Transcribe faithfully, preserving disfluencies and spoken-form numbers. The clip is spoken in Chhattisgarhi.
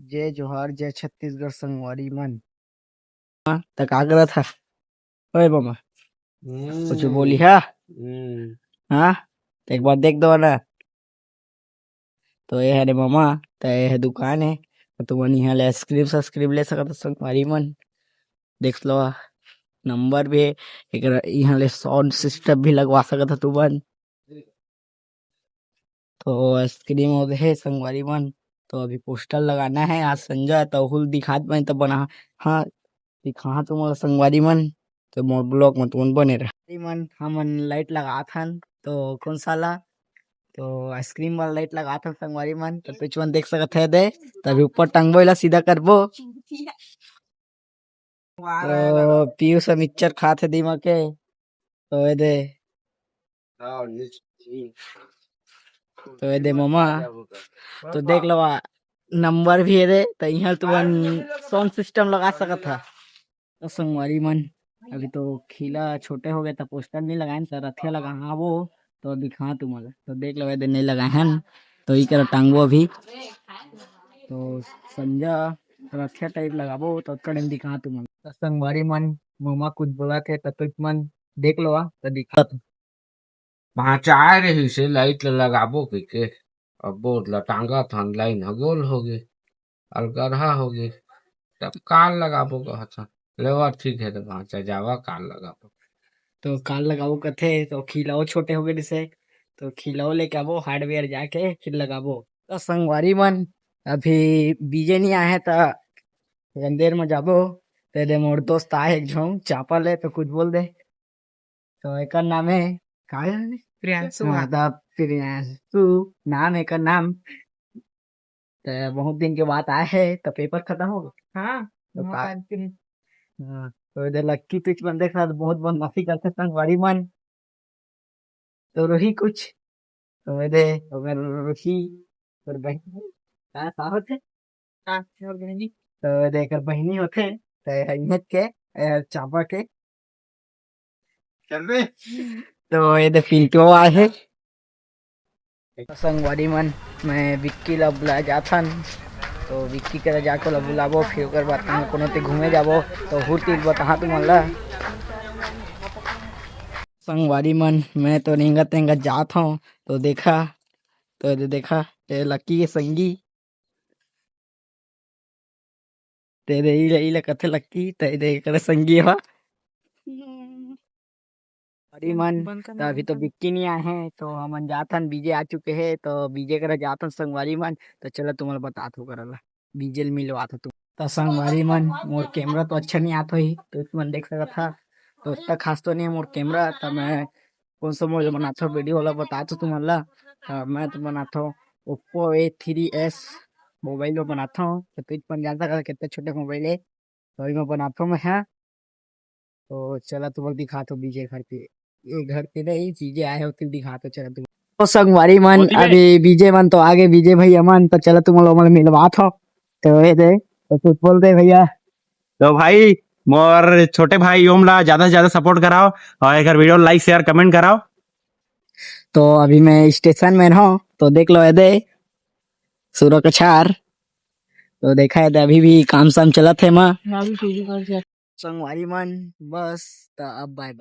जय जोहार, जय छत्तीसगढ़ संगवारी मन। हाँ, त का करत हा? ओए मामा, कुछ बोली हा? हाँ, त एक बार देख दो ना। तो ये हरे मामा, त ये ह दुकान हे, त तुमन इहाँ ले आइसक्रीम साइसक्रीम ले सकत हो संगवारी मन। देख लो, नंबर भी हे, एकरा इहाँ ले साउंड सिस्टम भी लगवा सकत हो तुमन। तो आइसक्रीम हो गए हे संगवारी मन, तो अभी पोस्टर लगाना हे। आज संजय तो हुल दिखात बन तो बना, हाँ, दिखा तुमन संगवारी मन, तो मोर ब्लॉग में तुमन बने रह। संगवारी मन, हमन लाइट लगात हन, तो कौन साला, तो आइसक्रीम वाला लाइट लगात हन संगवारी मन, तो तुमन देख सकत हे दे, तभी ऊपर टंगबो, एला सीधा करबो। तो पीयूष ह मिक्सचर खात हे दीमा के, तो ये दे, तो ये दे मामा, तो देख लो, नंबर भी हे दे, तो इहाँ तुमन साउंड सिस्टम लगा सकत हा। तो संगवारी मन, अभी तो खीला छोटे हो गए, तो पोस्टर नहीं लगाएन, तो रथिया लगाबो, तो दिखा तुमन ला। तो देख लो, ये दे नहीं लगाए हन, तो ई करा टांगबो अभी। तो संजा रथिया टाइप लगाबो, तो ओतका टाइम दिखा तुमन ला। तो संगवारी मन, ममा कुछ बोलत हे, तो तुमन देख लो, आ, तो दिखा। भांचा आए रहिस हे लाइट ल लगाबो कहिके, अब बोर्ड ल टांगत हन, लाइन ह गोल होगे, अलगरहा होगे, तब काल लगाबो कहत हन। लेवा ठीक हे, त भांचा जावा काल लगाबो। तो काल लगाबो कथे, तो खिलाओ छोटे होगे रिसे, तो खिलाओ लेके आबो हार्डवेयर जाके, फिर लगाबो। तो संगवारी मन, अभी बीजे नहीं आए हे, त अंधेर में जाबो, तेरे मोर दोस्त आए एक झोंग चापा ले, तो कुछ बोल दे। तो एकर नाम हे, का हे? प्रियांशु। हाँ, त प्रियांशु नाम हे एकर नाम। त बहुत दिन के बाद आए हे, त पेपर खत्म हो गए। हाँ, तो का-, हाँ, तो इधर लक्की पिच मन देख रहा, बहुत बदमाशी करते संगवारी मन। तो रही कुछ, तो ये दे, ओकर रही, ओकर बहिनी, का, का होथे? का, ओकर बहिनी? तो ये दे, एकर बहिनी होथे, तो ये इहाँ के, ये चापा के। चल बे। तो ये दे, पिंटू आए हे। संगवारी मन, मैं विक्की ला बुलाए जात हन, तो विक्की करा जाके ला बुलाबो, फिर ओकर बाद कहाँ कोनो ते घूमे जाबो, तो हुर तीर बताहा तुमन ला। संगवारी मन, मैं तो रेंगत रेंगत जात हूँ, तो देखा, तो ये देखा, ये लक्की के संगी, ते दे इला, इला कथे लक्की, ते दे एकर संगी हा। संगवारी मन, बंद कर, त अभी बंद तो कर। विक्की नहीं आए हे, तो हमन जात हन, बीजे आ चुके हे, तो बीजे करा जात हन संगवारी मन, तो चला तुमन ला बतात हो करला। बीजे ल मिलवात हो तुम। तो संगवारी मन, मोर कैमरा तो अच्छा नहीं आत होही, तो तुमन देख सकत हा, तो उतना खास तो नहीं हे मोर कैमरा, त मैं कौन सा मोड बनाथो वीडियो वाला बताथो तुमन ला। अ, मैं तो बनाथो Oppo A three S mobile में बनाथो, तो तुमन जानता कर कितना छोटे मोबाइल हे, तो मैं बनाथो मैं, हाँ। तो चला तुमन दिखाथो बीजे घर पे, ये घर पे नहीं, बीजे आए होते दिखाथो, चला तुम। तो संगवारी मन, अभी बीजे मन तो आगे, बीजे भैया मन, तो चला तुमन ला मिलवाथो। तो ये दे, तो कुछ बोल दे भैया। तो भाई, मोर छोटे भाई ओम ला ज्यादा से ज्यादा सपोर्ट कराओ और एक वीडियो लाइक, शेयर, कमेंट कराओ। तो अभी मैं स्टेशन में रहूं, तो देख लो ये दे, सूरज के छार। तो देखा हे, अभी भी काम साम चलत हे मा। संगवारी मन, बस, तो अब बाय बाय।